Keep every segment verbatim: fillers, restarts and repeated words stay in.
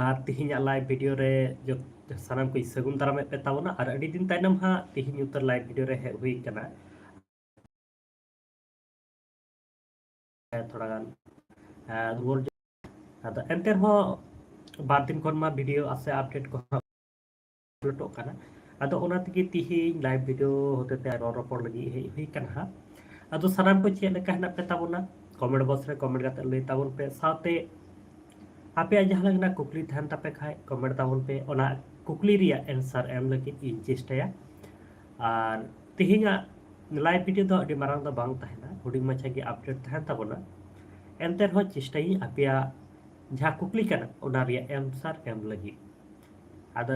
ᱟᱨ ᱛᱤᱦᱤᱧᱟᱜ live video ᱨᱮ ᱡᱚᱛ-, ᱥᱟᱱᱟᱢ ᱠᱚᱧ ᱥᱟᱹᱜᱩᱱ ᱫᱟᱨᱟᱢᱮᱫ ᱯᱮ ᱛᱟᱵᱚᱱᱟ᱾ ᱟᱨ ᱟᱹᱰᱤ ᱫᱤᱱ ᱛᱟᱭᱱᱚᱢ ᱦᱟᱸᱜ ᱛᱤᱦᱤᱧ ᱩᱛᱟᱹᱨ live video ᱨᱮ ᱦᱮᱡ ᱦᱩᱭ ᱠᱟᱱᱟ᱾ ᱛᱷᱚᱲᱟ ᱜᱟᱱ, ᱮ, ᱨᱩᱣᱟᱹᱲ ᱡᱚ-, ᱟᱫᱚ ᱮᱱᱛᱮ ᱨᱮᱦᱚᱸ ᱵᱟᱨ ᱫᱤᱱ ᱠᱷᱚᱱ ᱢᱟ video ᱟᱥᱮ update ᱠᱚᱦᱚᱸ uploadᱚᱜ ᱠᱟᱱᱟ᱾ ᱟᱫᱚ ᱚᱱᱟ ᱛᱮᱜᱮ ᱛᱤᱦᱤᱧ live video ᱦᱚᱛᱮᱛᱮ ᱨᱚᱲ ᱨᱚᱯᱚᱲ ᱞᱟᱹᱜᱤᱫ ᱦᱮᱡ ᱦᱩᱭ ᱠᱟᱱᱟ ᱦᱟᱸᱜ᱾ ᱟᱫᱚ ᱥᱟᱱᱟᱢ ᱠᱚ ᱪᱮᱫ ᱞᱮᱠᱟ ᱦᱮᱱᱟᱜ ᱯᱮ ᱛᱟᱵᱚᱱᱟ, comment box ᱨᱮ comment ᱠᱟᱛᱮ ᱞᱟᱹᱭ ᱛᱟᱵᱚᱱ ᱯᱮ᱾ ᱥᱟᱶᱛᱮ ᱟᱯᱮᱭᱟᱜ ᱡᱟᱦᱟᱸ ᱞᱮᱠᱟᱱᱟᱜ ᱠᱩᱠᱞᱤ ᱛᱟᱦᱮᱱ ᱛᱟᱯᱮ ᱠᱷᱟᱡ comment ᱛᱟᱵᱚᱱ ᱯᱮ, ᱚᱱᱟ ᱠᱩᱠᱞᱤ ᱨᱮᱭᱟᱜ answer ᱮᱢ ᱞᱟᱹᱜᱤᱫ ᱤᱧ ᱪᱮᱥᱴᱟᱭᱟ᱾ ᱟᱨ ᱛᱤᱦᱤᱧᱟᱜ live video ᱫᱚ ᱟᱹᱰᱤ ᱢᱟᱨᱟᱝ ᱫᱚ ᱵᱟᱝ ᱛᱟᱦᱮᱱᱟ, ᱦᱩᱰᱤᱧ ᱢᱟᱪᱷᱟ ᱜᱮ update ᱛᱟᱦᱮᱱ ᱛᱟᱵᱚᱱᱟ᱾ ᱮᱱᱛᱮ ᱨᱮᱦᱚᱸ ᱪᱮᱥᱴᱟᱭᱟᱹᱧ ᱟᱯᱮᱭᱟᱜ ᱡᱟᱦᱟᱸ ᱠᱩᱠᱞᱤ ᱠᱟᱱᱟ ᱚᱱᱟ ᱨᱮᱭᱟᱜ answer ᱮᱢ ᱞᱟᱹᱜᱤᱫ᱾ ᱟᱫᱚ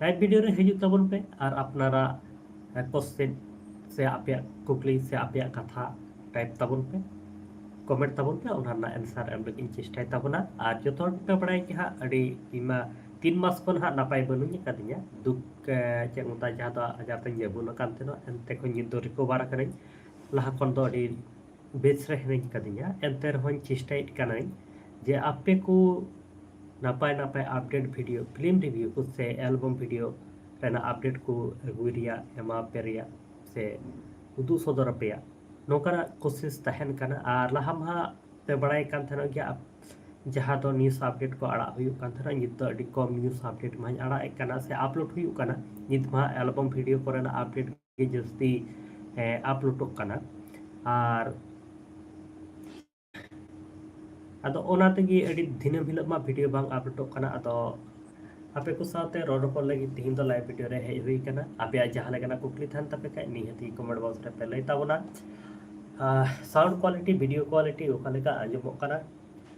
live video ᱨᱮ ᱦᱤᱡᱩᱜ ᱛᱟᱵᱚᱱ ᱯᱮ ᱟᱨ ᱟᱯᱱᱟᱨᱟᱜ, ᱮ, question ᱥᱮ ᱟᱯᱮᱭᱟᱜ ᱠᱩᱠᱞᱤ ᱥᱮ ᱟᱯᱮᱭᱟᱜ ᱠᱟᱛᱷᱟ type ᱛᱟᱵᱚᱱ ᱯᱮ, comment ᱛᱟᱵᱚᱱ ᱯᱮ, ᱚᱱᱟ ᱨᱮᱱᱟᱜ answer ᱮᱢ ᱞᱟᱹᱜᱤᱫ ᱤᱧ ᱪᱮᱥᱴᱟᱭ ᱛᱟᱵᱚᱱᱟ᱾ ᱟᱨ ᱡᱚᱛᱚ ᱦᱚᱲ ᱜᱮᱯᱮ ᱵᱟᱲᱟᱭ ᱜᱮ ᱦᱟᱸᱜ, ᱟᱹᱰᱤ ᱤᱧ ᱢᱟ ᱛᱤᱱ ᱢᱟᱥ ᱠᱷᱚᱱ ᱦᱟᱸᱜ ᱱᱟᱯᱟᱭ ᱵᱟᱹᱱᱩᱧ ᱟᱠᱟᱫᱤᱧᱟ, ᱫᱩᱠ, ᱮ, ᱪᱮᱫ ᱢᱮᱛᱟᱜᱼᱟ, ᱡᱟᱦᱟᱸ ᱫᱚ ᱟᱡᱟᱨ ᱛᱤᱧ ᱡᱟᱹᱵᱩᱱ ᱟᱠᱟᱱ ᱛᱟᱦᱮᱱᱟ, ᱮᱱᱛᱮ ᱠᱷᱚᱱ ᱱᱤᱛ ᱫᱚ recover ᱟᱠᱟᱱᱟᱹᱧ᱾ ᱞᱟᱦᱟ ᱠᱷᱚᱱ ᱫᱚ ᱟᱹᱰᱤ ᱵᱮᱥ ᱨᱮ ᱦᱤᱱᱟᱹᱧ ᱠᱟᱫᱤᱧᱟ, ᱮᱱᱛᱮ ᱨᱮᱦᱚᱸᱧ ᱪᱮᱥᱴᱟᱭᱮᱫ ᱠᱟᱱᱟᱹᱧ ᱡᱮ ᱟᱯᱮ ᱠᱚ ᱱᱟᱯᱟᱭ ᱱᱟᱯᱟᱭ update video, film review ᱠᱚ ᱥᱮ album video ᱨᱮᱱᱟᱜ update ᱠᱚ ᱟᱹᱜᱩᱭ ᱨᱮᱭᱟᱜ, ᱮᱢᱟ ᱯᱮ ᱨᱮᱭᱟᱜ ᱥᱮ ᱩᱫᱩᱜ ᱥᱚᱫᱚᱨ ᱟᱯᱮᱭᱟ, ᱱᱚᱝᱠᱟᱱᱟᱜ ᱠᱳᱥᱤᱥ ᱛᱟᱦᱮᱱ ᱠᱟᱱᱟ᱾ ᱟᱨ ᱞᱟᱦᱟ ᱢᱟ ᱦᱟᱸᱜ ᱯᱮ ᱵᱟᱲᱟᱭ ᱠᱟᱱ ᱛᱟᱦᱮᱱᱚᱜ ᱜᱮᱭᱟ, ᱟᱯ-, ᱡᱟᱦᱟᱸ ᱫᱚ news update ᱠᱚ ᱟᱲᱟᱜ ᱦᱩᱭᱩᱜ ᱠᱟᱱ ᱛᱟᱦᱮᱱᱟ, ᱱᱤᱛ ᱫᱚ ᱟᱹᱰᱤ ᱠᱚᱢ news update ᱢᱟᱧ ᱟᱲᱟᱜ ᱮᱫ ᱠᱟᱱᱟ ᱥᱮ upload ᱦᱩᱭᱩᱜ ᱠᱟᱱᱟ᱾ ᱱᱤᱛ ᱢᱟ album video ᱠᱚᱨᱮᱱᱟᱜ update ᱜᱮ ᱡᱟᱹᱥᱛᱤ, ᱮ, uploadᱚᱜ ᱠᱟᱱᱟ᱾ ᱟᱨ ᱟᱫᱚ ᱚᱱᱟ ᱛᱮᱜᱮ ᱟᱹᱰᱤ ᱫᱤᱱᱟᱹᱢ ᱦᱤᱞᱳᱜ ᱢᱟ video ᱵᱟᱝ uploadᱚᱜ ᱠᱟᱱᱟ᱾ ᱟᱫᱚ ᱟᱯᱮ ᱠᱚ ᱥᱟᱶᱛᱮ ᱨᱚᱲ ᱨᱚᱯᱚᱲ ᱞᱟᱹᱜᱤᱫ ᱛᱤᱦᱤᱧ ᱫᱚ live video ᱨᱮ ᱦᱮᱡ ᱦᱩᱭ ᱠᱟᱱᱟ᱾ ᱟᱯᱮᱭᱟᱜ ᱡᱟᱦᱟᱸ ᱞᱮᱠᱟᱱᱟᱜ ᱠᱩᱠᱞᱤ ᱛᱟᱦᱮᱱ ᱛᱟᱯᱮ ᱠᱷᱟᱡ, ᱱᱤᱦᱟᱹᱛ ᱜᱮ comment box ᱨᱮᱯᱮ ᱞᱟᱹᱭ ᱛᱟᱵᱚᱱᱟ᱾ ᱟᱨ sound quality, video quality ᱚᱠᱟ ᱞᱮᱠᱟ ᱟᱸᱡᱚᱢᱚᱜ ᱠᱟᱱᱟ,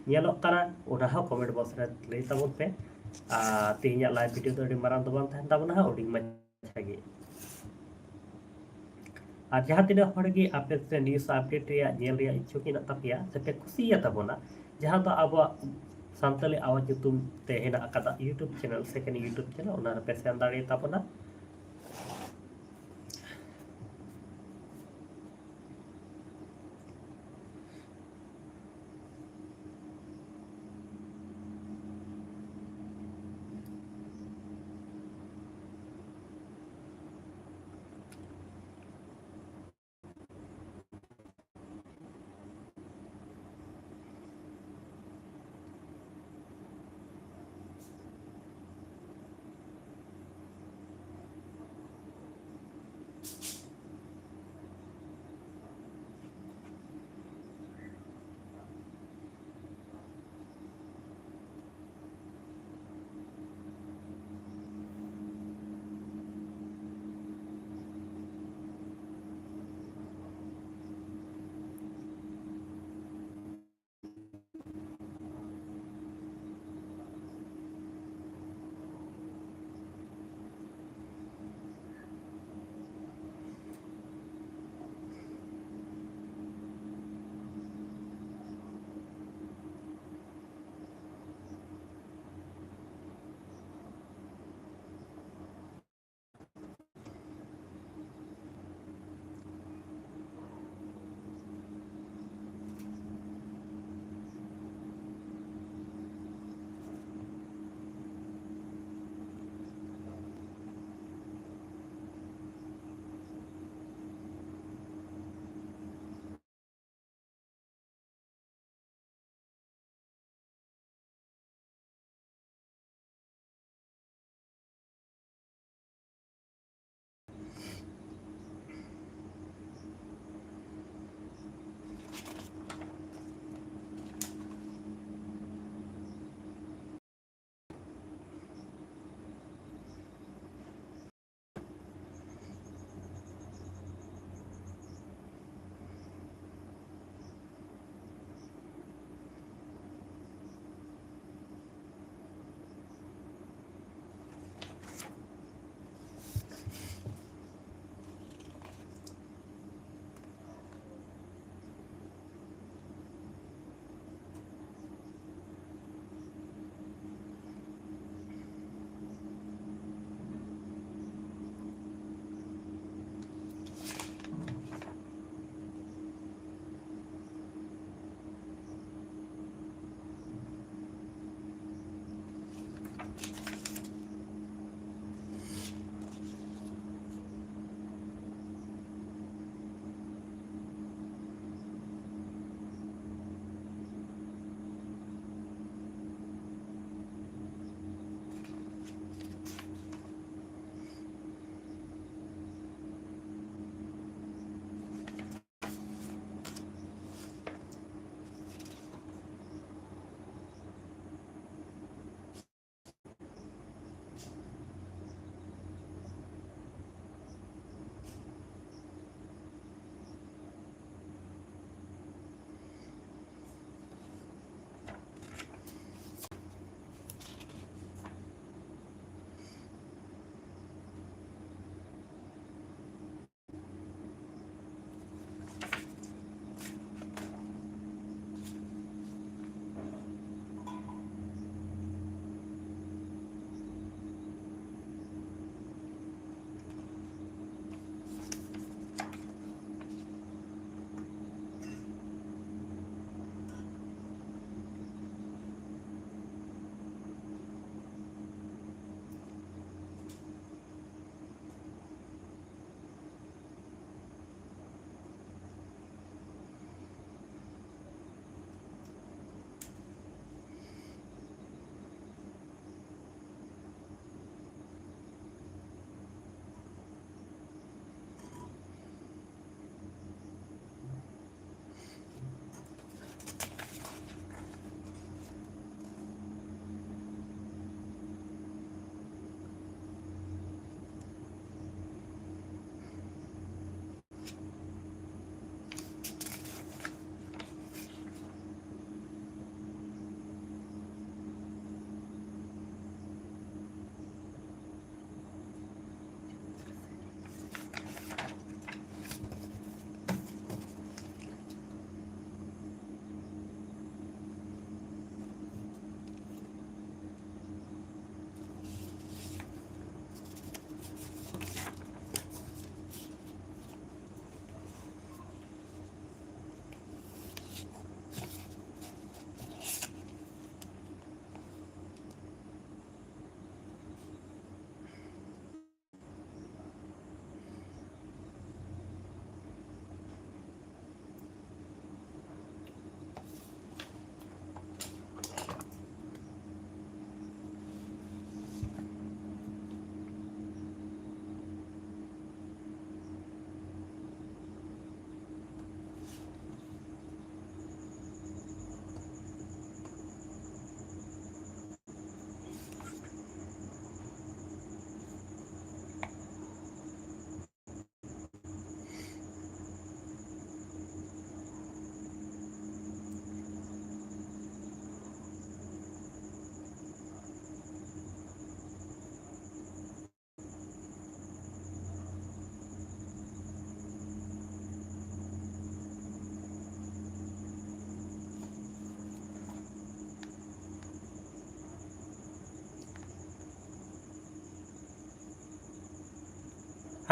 ᱧᱮᱞᱚᱜ ᱠᱟᱱᱟ, ᱚᱱᱟ ᱦᱚᱸ comment box ᱨᱮ ᱞᱟᱹᱭ ᱛᱟᱵᱚᱱ ᱯᱮ᱾ ᱟᱨ ᱛᱤᱦᱤᱧᱟᱜ live video ᱫᱚ ᱟᱹᱰᱤ ᱢᱟᱨᱟᱝ ᱫᱚ ᱵᱟᱝ ᱛᱟᱦᱮᱱ ᱛᱟᱵᱚᱱᱟ ᱦᱟᱸᱜ, ᱦᱩᱰᱤᱧ ᱢᱟᱪᱷᱟ ᱜᱮ᱾ ᱟᱨ ᱡᱟᱦᱟᱸ ᱛᱤᱱᱟᱹᱜ ᱦᱚᱲ ᱜᱮ ᱟᱯᱮ ᱥᱮ news update ᱨᱮᱭᱟᱜ ᱧᱮᱞ ᱨᱮᱭᱟᱜ ᱤᱪᱪᱷᱩᱠ ᱦᱮᱱᱟᱜ ᱛᱟᱯᱮᱭᱟ ᱥᱮ ᱯᱮ ᱠᱩᱥᱤᱭᱟᱜ ᱛᱟᱵᱚᱱᱟ, ᱡᱟᱦᱟᱸ ᱫᱚ ᱟᱵᱚᱣᱟᱜ ᱥᱟᱱᱛᱟᱞᱤ ᱟᱣᱟᱡᱽ ᱧᱩᱛᱩᱢ ᱛᱮ ᱦᱮᱱᱟᱜ ᱟᱠᱟᱫᱟ YouTube channel, second YouTube channel, ᱚᱱᱟ ᱨᱮᱯᱮ ᱥᱮᱱ ᱫᱟᱲᱮᱭᱟᱜ ᱛᱟᱵᱚᱱᱟ᱾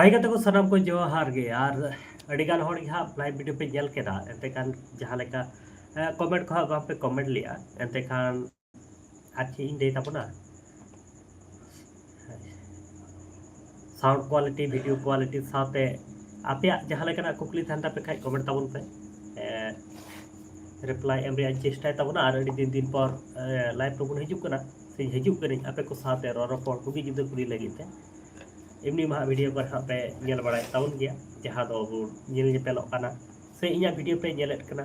ᱦᱟᱭ ᱜᱟᱛᱮ ᱠᱚ, ᱥᱟᱱᱟᱢ ᱠᱚ ᱡᱚᱦᱟᱨ ᱜᱮ᱾ ᱟᱨ ᱟᱹᱰᱤ ᱜᱟᱱ ᱦᱚᱲ ᱜᱮ ᱦᱟᱸᱜ ᱞᱟᱭᱤᱵᱷ ᱵᱷᱤᱰᱤᱭᱳ ᱯᱮ ᱧᱮᱞ ᱠᱮᱫᱟ, ᱮᱱᱛᱮ ᱠᱷᱟᱱ ᱡᱟᱦᱟᱸ ᱞᱮᱠᱟ ᱠᱚᱢᱮᱱᱴ ᱠᱚ ᱦᱟᱸᱜ ᱵᱟᱝ ᱯᱮ ᱠᱚᱢᱮᱱᱴ ᱞᱮᱜᱼᱟ, ᱮᱱᱛᱮ ᱠᱷᱟᱱ ᱟᱨ ᱪᱮᱫ ᱤᱧ ᱞᱟᱹᱭ ᱛᱟᱵᱚᱱᱟ, ᱥᱟᱣᱩᱱᱰ ᱠᱳᱣᱟᱞᱤᱴᱤ, ᱵᱷᱤᱰᱤᱭᱳ ᱠᱳᱣᱟᱞᱤᱴᱤ ᱥᱟᱶᱛᱮ ᱟᱯᱮᱭᱟᱜ ᱡᱟᱦᱟᱸ ᱞᱮᱠᱟᱱᱟᱜ ᱠᱩᱠᱞᱤ ᱛᱟᱦᱮᱱ ᱛᱟᱯᱮ ᱠᱷᱟᱡ ᱠᱚᱢᱮᱱᱴ ᱛᱟᱵᱚᱱ ᱯᱮ᱾ ᱨᱤᱯᱞᱟᱭ ᱮᱢ ᱨᱮᱭᱟᱜ ᱤᱧ ᱪᱮᱥᱴᱟᱭ ᱛᱟᱵᱚᱱᱟ᱾ ᱟᱨ ᱟᱹᱰᱤ ᱫᱤᱱ ᱫᱤᱱ ᱯᱚᱨ ᱞᱟᱭᱤᱵᱷ ᱨᱮᱵᱚᱱ ᱦᱤᱡᱩᱜ ᱠᱟᱱᱟ, ᱥᱮᱧ ᱦᱤᱡᱩᱜ ᱠᱟᱹᱱᱟᱹᱧ ᱟᱯᱮ ᱠᱚ ᱥᱟᱶᱛᱮ ᱨᱚᱲ ᱨᱚᱯᱚᱲ, ᱠᱩᱞᱤ ᱡᱩᱫᱟᱹ ᱠᱩᱞᱤ ᱞᱟᱹᱜᱤᱫ ᱛᱮ᱾ ᱮᱢᱱᱤ ᱢᱟ ᱦᱟᱸᱜ ᱵᱷᱤᱰᱤᱭᱳ ᱠᱚᱨᱮ ᱦᱟᱸᱜ ᱯᱮ ᱧᱮᱞ ᱵᱟᱲᱟᱭᱮᱫ ᱛᱟᱵᱚᱱ ᱜᱮᱭᱟ, ᱡᱟᱦᱟᱸ ᱫᱚ ᱵᱚᱱ ᱧᱮᱞ ᱧᱮᱯᱮᱞᱚᱜ ᱠᱟᱱᱟ, ᱥᱮ ᱤᱧᱟᱹᱜ ᱵᱷᱤᱰᱤᱭᱳ ᱯᱮ ᱧᱮᱞᱮᱫ ᱠᱟᱱᱟ᱾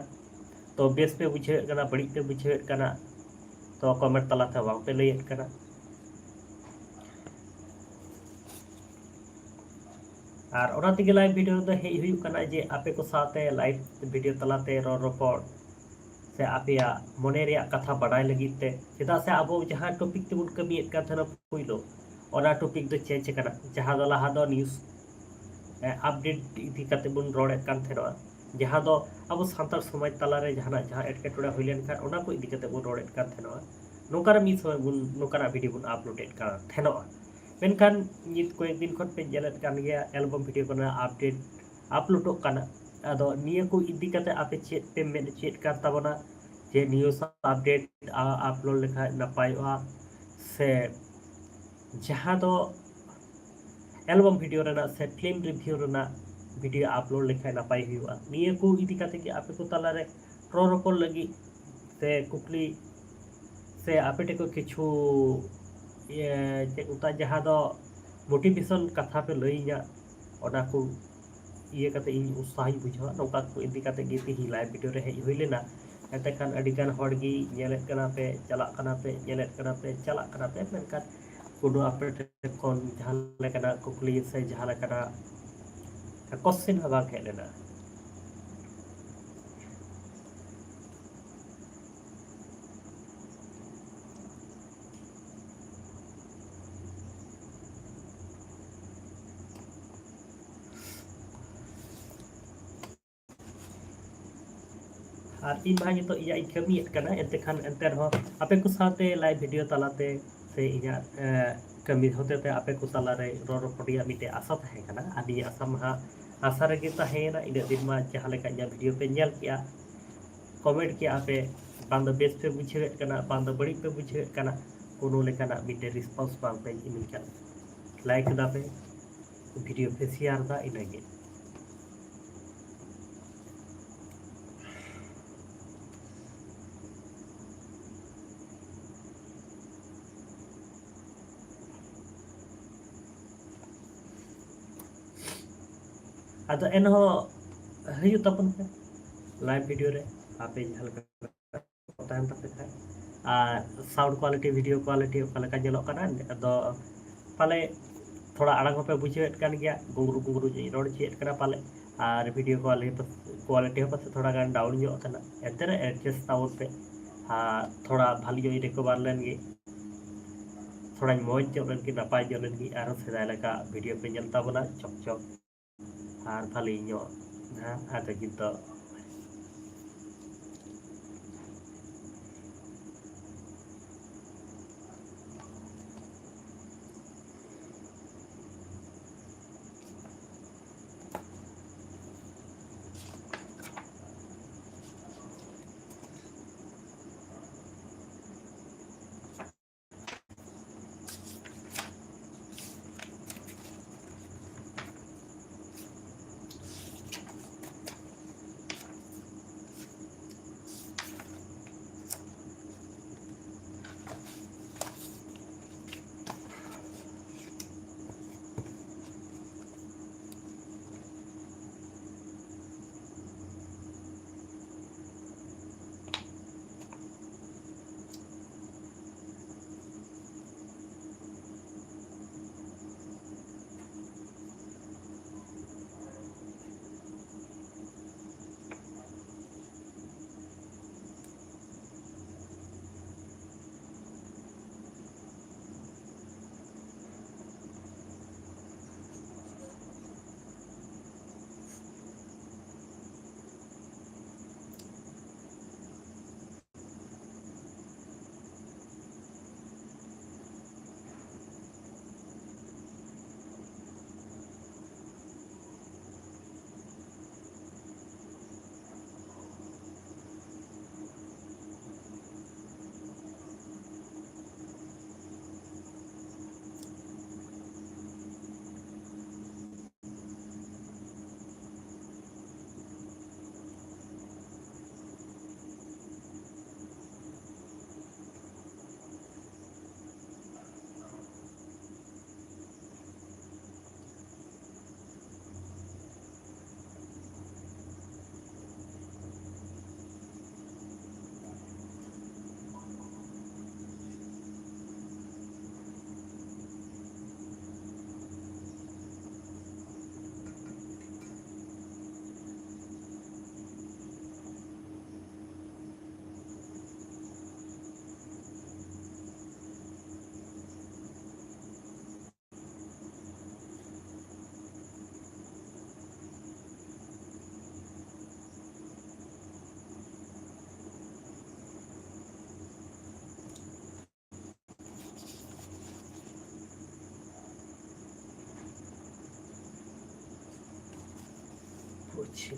ᱛᱚ ᱵᱮᱥ ᱯᱮ ᱵᱩᱡᱷᱟᱹᱣᱮᱫ ᱠᱟᱱᱟ, ᱵᱟᱹᱲᱤᱡ ᱯᱮ ᱵᱩᱡᱷᱟᱹᱣᱮᱫ ᱠᱟᱱᱟ, ᱛᱚ ᱠᱚᱢᱮᱱᱴ ᱛᱟᱞᱟᱛᱮ ᱵᱟᱝ ᱯᱮ ᱞᱟᱹᱭᱮᱫ ᱠᱟᱱᱟ᱾ ᱟᱨ ᱚᱱᱟ ᱛᱮᱜᱮ ᱞᱟᱭᱤᱵᱷ ᱵᱷᱤᱰᱤᱭᱳ ᱫᱚ ᱦᱮᱡ ᱦᱩᱭᱩᱜ ᱠᱟᱱᱟ, ᱡᱮ ᱟᱯᱮ ᱠᱚ ᱥᱟᱶᱛᱮ ᱞᱟᱭᱤᱵᱷ ᱵᱷᱤᱰᱤᱭᱳ ᱛᱟᱞᱟᱛᱮ ᱨᱚᱲ ᱨᱚᱯᱚᱲ ᱥᱮ ᱟᱯᱮᱭᱟᱜ ᱢᱚᱱᱮ ᱨᱮᱭᱟᱜ ᱠᱟᱛᱷᱟ ᱵᱟᱰᱟᱭ ᱞᱟᱹᱜᱤᱫ ᱛᱮ᱾ ᱪᱮᱫᱟᱜ ᱥᱮ ᱟᱵᱚ ᱡᱟᱦᱟᱸ ᱴᱚᱯᱤᱠ ᱛᱮᱵᱚᱱ ᱠᱟᱹᱢᱤᱭᱮᱫ ᱠᱟᱱ ᱛᱟᱦᱮᱱᱟ ᱯᱳᱭᱞᱳ, ᱚᱱᱟ ᱴᱚᱯᱤᱠ ᱫᱚ ᱪᱮᱧᱡᱽ ᱟᱠᱟᱱᱟ᱾ ᱡᱟᱦᱟᱸ ᱫᱚ ᱞᱟᱦᱟ ᱫᱚ ᱱᱤᱭᱩᱡᱽ ᱟᱯᱰᱮᱴ ᱤᱫᱤ ᱠᱟᱛᱮ ᱵᱚᱱ ᱨᱚᱲᱮᱫ ᱠᱟᱱ ᱛᱟᱦᱮᱱᱟ, ᱡᱟᱦᱟᱸ ᱫᱚ ᱟᱵᱚ ᱥᱟᱱᱛᱟᱲ ᱥᱚᱢᱟᱡᱽ ᱛᱟᱞᱟᱨᱮ ᱡᱟᱦᱟᱱᱟᱜ ᱡᱟᱦᱟᱸ ᱮᱴᱠᱮᱴᱚᱬᱮ ᱦᱩᱭ ᱞᱮᱱᱠᱷᱟᱱ ᱚᱱᱟ ᱠᱚ ᱤᱫᱤ ᱠᱟᱛᱮ ᱵᱚᱱ ᱨᱚᱲᱮᱫ ᱠᱟᱱ ᱛᱟᱦᱮᱱᱟ᱾ ᱱᱚᱝᱠᱟᱱᱟᱜ ᱢᱤᱫ ᱥᱚᱢᱚᱭ ᱵᱚᱱ ᱱᱚᱝᱠᱟᱱᱟᱜ ᱵᱷᱤᱰᱤᱭᱳ ᱵᱚᱱ ᱟᱯᱞᱳᱰᱮᱫ ᱠᱟᱱ ᱛᱟᱦᱮᱱᱚᱜᱼᱟ᱾ ᱢᱮᱱᱠᱷᱟᱱ ᱱᱤᱛ ᱠᱚᱭᱮᱠ ᱫᱤᱱ ᱠᱷᱚᱱ ᱯᱮ ᱧᱮᱞᱮᱫ ᱠᱟᱱ ᱜᱮᱭᱟ ᱮᱞᱵᱟᱢ ᱵᱷᱤᱰᱤᱭᱳ ᱠᱚᱨᱮᱱᱟᱜ ᱟᱯᱰᱮᱴ ᱟᱯᱞᱳᱰᱚᱜ ᱠᱟᱱᱟ᱾ ᱟᱫᱚ ᱱᱤᱭᱟᱹ ᱠᱚ ᱤᱫᱤ ᱠᱟᱛᱮ ᱟᱯᱮ ᱪᱮᱫ ᱯᱮ ᱢᱮᱱ ᱦᱚᱪᱚᱭᱮᱫ ᱠᱟᱱ ᱛᱟᱵᱚᱱᱟ, ᱡᱮ ᱱᱤᱭᱩᱡᱽ ᱟᱯᱰᱮᱴ ᱟᱯᱞᱳᱰ ᱞᱮᱠᱷᱟᱱ ᱱᱟᱯᱟᱭᱚᱜᱼᱟ, ᱥᱮ ᱡᱟᱦᱟᱸ ᱫᱚ ᱮᱞᱵᱟᱢ ᱵᱷᱤᱰᱤᱭᱳ ᱨᱮᱱᱟᱜ ᱥᱮ ᱯᱷᱤᱞᱢ ᱨᱤᱵᱷᱤᱭᱩ ᱨᱮᱱᱟᱜ ᱵᱷᱤᱰᱤᱭᱳ ᱟᱯᱞᱳᱰ ᱞᱮᱠᱷᱟᱱ ᱱᱟᱯᱟᱭ ᱦᱩᱭᱩᱜᱼᱟ? ᱱᱤᱭᱟᱹ ᱠᱚ ᱤᱫᱤ ᱠᱟᱛᱮ ᱜᱮ ᱟᱯᱮ ᱠᱚ ᱛᱟᱞᱟᱨᱮ ᱨᱚᱲ ᱨᱚᱯᱚᱲ ᱞᱟᱹᱜᱤᱫ ᱥᱮ ᱠᱩᱠᱞᱤ ᱥᱮ ᱟᱯᱮ ᱴᱷᱮᱱ ᱠᱷᱚᱱ ᱠᱤᱪᱷᱩ ᱤᱭᱟᱹ ᱪᱮᱫ ᱠᱚ ᱢᱮᱛᱟᱜᱼᱟ, ᱡᱟᱦᱟᱸ ᱫᱚ ᱢᱳᱴᱤᱵᱷᱮᱥᱚᱱ ᱠᱟᱛᱷᱟ ᱯᱮ ᱞᱟᱹᱭᱟᱹᱧᱟ, ᱚᱱᱟ ᱠᱚ ᱤᱭᱟᱹ ᱠᱟᱛᱮ ᱤᱧ ᱩᱛᱥᱟᱦᱚᱧ ᱵᱩᱡᱷᱟᱹᱣᱟ᱾ ᱱᱚᱝᱠᱟ ᱠᱚ ᱤᱫᱤ ᱠᱟᱛᱮ ᱜᱮ ᱛᱮᱦᱮᱧ ᱞᱟᱭᱤᱵᱷ ᱵᱷᱤᱰᱤᱭᱳ ᱨᱮ ᱦᱮᱡ ᱦᱩᱭ ᱞᱮᱱᱟ᱾ ᱮᱱᱛᱮ ᱠᱷᱟᱱ ᱟᱹᱰᱤ ᱜᱟᱱ ᱦᱚᱲ ᱜᱮ ᱧᱮᱞᱮᱫ ᱠᱟᱱᱟ ᱯᱮ, ᱪᱟᱞᱟᱜ ᱠᱟᱱᱟ ᱯᱮ, ᱧᱮᱞᱮᱫ ᱠᱟᱱᱟ ᱯᱮ, ᱪᱟᱞᱟᱜ ᱠᱟᱱᱟ ᱯᱮ, ᱢᱮᱱᱠᱷᱟᱱ ᱠᱳᱱᱳ ᱟᱯᱮ ᱴᱷᱮᱱ ᱠᱷᱚᱱ ᱡᱟᱦᱟᱸ ᱞᱮᱠᱟᱱᱟᱜ ᱠᱩᱠᱞᱤ ᱥᱮ ᱡᱟᱦᱟᱸ ᱞᱮᱠᱟᱱᱟᱜ ᱠᱚᱥᱪᱮᱱ ᱦᱚᱸ ᱵᱟᱝ ᱦᱮᱡ ᱞᱮᱱᱟ᱾ ᱟᱨ ᱤᱧ ᱢᱟ ᱱᱤᱛᱚᱜ ᱤᱧᱟᱹᱜ ᱤᱧ ᱠᱟᱹᱢᱤᱭᱮᱫ ᱠᱟᱱᱟ, ᱮᱱᱛᱮ ᱠᱷᱟᱱ ᱮᱱᱛᱮ ᱨᱮᱦᱚᱸ ᱟᱯᱮ ᱠᱚ ᱥᱟᱶᱛᱮ ᱞᱟᱭᱤᱵᱷ ᱵᱷᱤᱰᱤᱭᱳ ᱛᱟᱞᱟᱛᱮ ᱥᱮ ᱤᱧᱟᱹᱜ, ᱮ, ᱠᱟᱹᱢᱤ ᱦᱚᱛᱮᱛᱮ ᱟᱯᱮ ᱠᱚ ᱛᱟᱞᱟᱨᱮ ᱨᱚᱲ ᱨᱚᱯᱚᱲ ᱨᱮᱭᱟᱜ ᱢᱤᱫᱴᱮᱡ ᱟᱥᱟ ᱛᱟᱦᱮᱸ ᱠᱟᱱᱟ᱾ ᱟᱨ ᱱᱤᱭᱟᱹ ᱟᱥᱟ ᱢᱟ ᱦᱟᱸᱜ ᱟᱥᱟ ᱨᱮᱜᱮ ᱛᱟᱦᱮᱸᱭᱮᱱᱟ᱾ ᱤᱱᱟᱹᱜ ᱫᱤᱱ ᱢᱟ ᱡᱟᱦᱟᱸ ᱞᱮᱠᱟ ᱤᱧᱟᱹᱜ video ᱯᱮ ᱧᱮᱞ ᱠᱮᱜᱼᱟ, comment ᱠᱮᱜᱼᱟ ᱯᱮ, ᱵᱟᱝ ᱫᱚ ᱵᱮᱥ ᱯᱮ ᱵᱩᱡᱷᱟᱹᱣᱮᱫ ᱠᱟᱱᱟ, ᱵᱟᱝ ᱫᱚ ᱵᱟᱹᱲᱤᱡ ᱯᱮ ᱵᱩᱡᱷᱟᱹᱣᱮᱫ ᱠᱟᱱᱟ, ᱠᱳᱱᱳ ᱞᱮᱠᱟᱱᱟᱜ ᱢᱤᱫᱴᱮᱡ response ᱵᱟᱝ ᱯᱮ ᱤᱢᱟᱹᱧ ᱠᱟᱱᱟ᱾ Like ᱮᱫᱟ ᱯᱮ, video ᱯᱮ share ᱮᱫᱟ, ᱤᱱᱟᱹᱜᱮ᱾ ᱟᱫᱚ ᱮᱱᱦᱚᱸ ᱦᱤᱡᱩᱜ ᱛᱟᱵᱚᱱ ᱯᱮ live video ᱨᱮ, ᱟᱯᱮ ᱡᱟᱦᱟᱸ ᱞᱮᱠᱟ ᱛᱟᱦᱮᱱ ᱛᱟᱯᱮ ᱠᱷᱟᱡ᱾ ᱟᱨ sound quality, video quality ᱚᱠᱟ ᱞᱮᱠᱟ ᱧᱮᱞᱚᱜ ᱠᱟᱱᱟ? ᱟᱫᱚ ᱯᱟᱞᱮ ᱛᱷᱚᱲᱟ ᱟᱲᱟᱝ ᱦᱚᱸᱯᱮ ᱵᱩᱡᱷᱟᱹᱣᱮᱫ ᱠᱟᱱ ᱜᱮᱭᱟ, ᱜᱩᱝᱨᱩ ᱜᱩᱝᱨᱩ ᱧᱚᱜ ᱤᱧ ᱨᱚᱲ ᱦᱚᱪᱚᱭᱮᱫ ᱠᱟᱱᱟ ᱯᱟᱞᱮ, ᱟᱨ video quality, quality ᱦᱚᱸ ᱯᱟᱥᱮ ᱛᱷᱚᱲᱟ ᱜᱟᱱ down ᱧᱚᱜ ᱠᱟᱱᱟ᱾ ᱮᱱᱛᱮ ᱨᱮ adjust ᱛᱟᱵᱚᱱ ᱯᱮ, ᱟᱨ ᱛᱷᱚᱲᱟ ᱵᱷᱟᱞᱤ ᱧᱚᱜ ᱤᱧ recover ᱞᱮᱱ ᱜᱮ, ᱛᱷᱚᱲᱟᱧ ᱢᱚᱡᱽ ᱧᱚᱜ ᱞᱮᱱ ᱜᱮ, ᱱᱟᱯᱟᱭ ᱧᱚᱜ ᱞᱮᱱ ᱜᱮ, ᱟᱨᱦᱚᱸ ᱥᱮᱫᱟᱭ ᱞᱮᱠᱟ video ᱯᱮ ᱧᱮᱞ ᱛᱟᱵᱚᱱᱟ ᱪᱚᱠ ᱪᱚᱠ᱾ ᱟᱨ ᱵᱷᱟᱞᱤ ᱧᱚᱜ ᱱᱟᱦᱟᱜ ᱟᱫᱚ ᱡᱩᱛᱚᱜ᱾ ᱟᱪᱪᱷᱟ᱾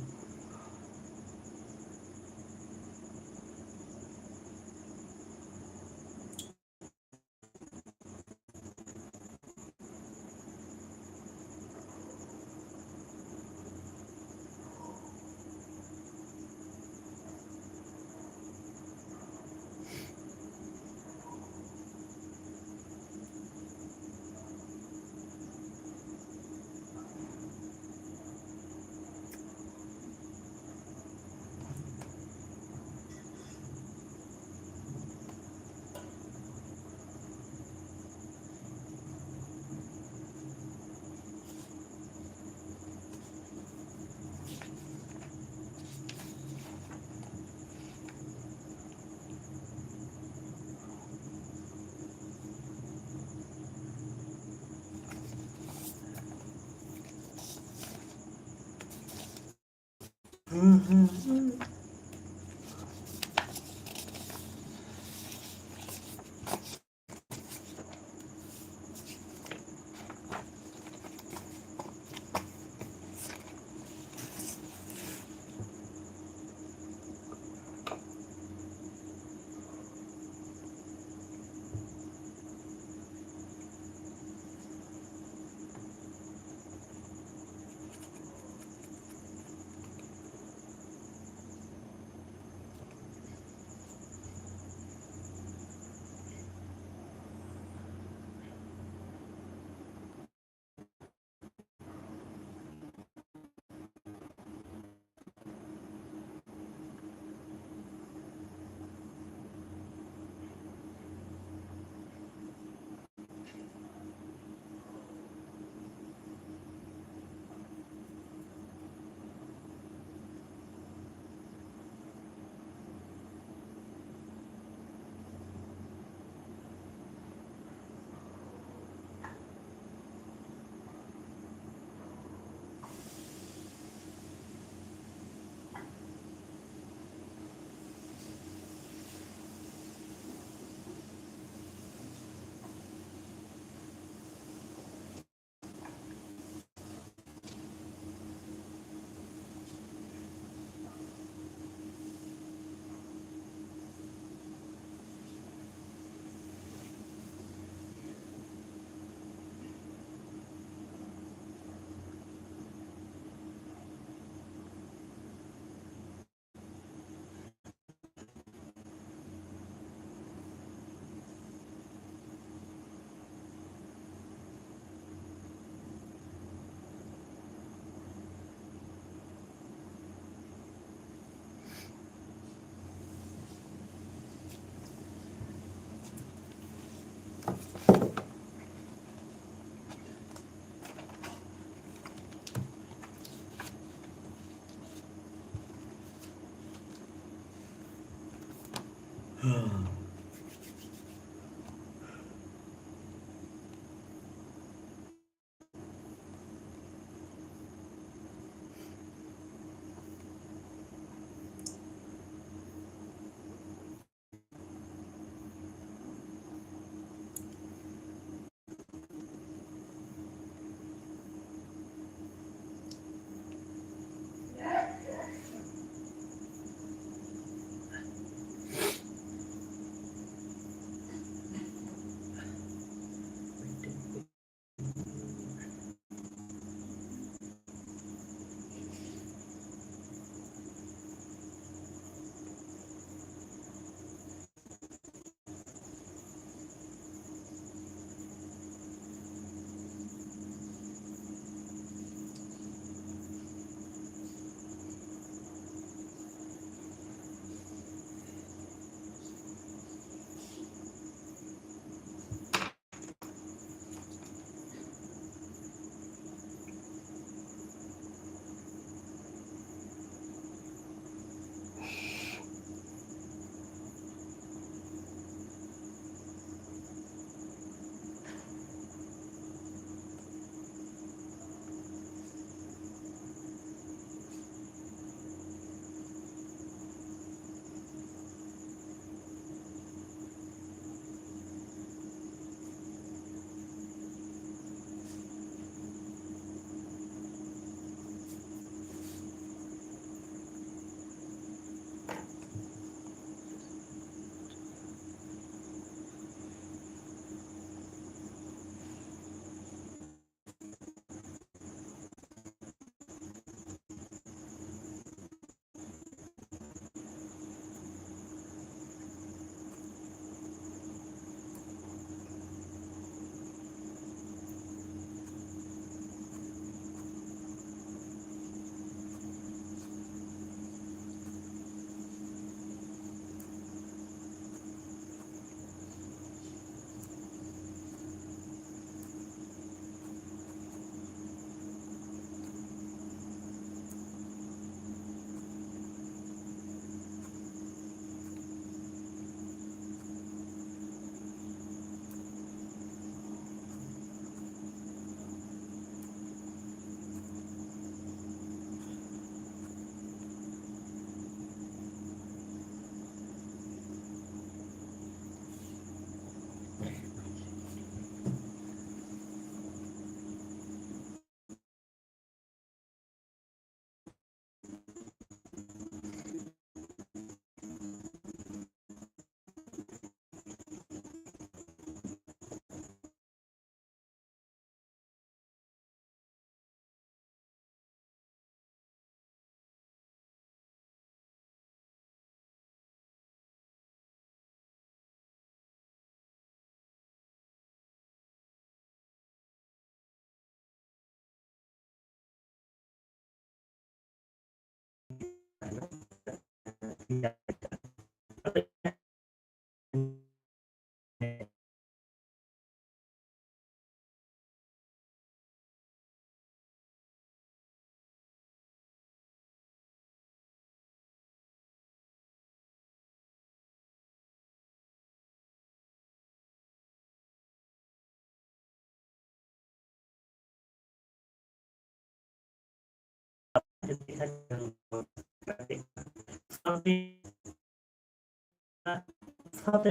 ᱥᱟᱶᱛᱮ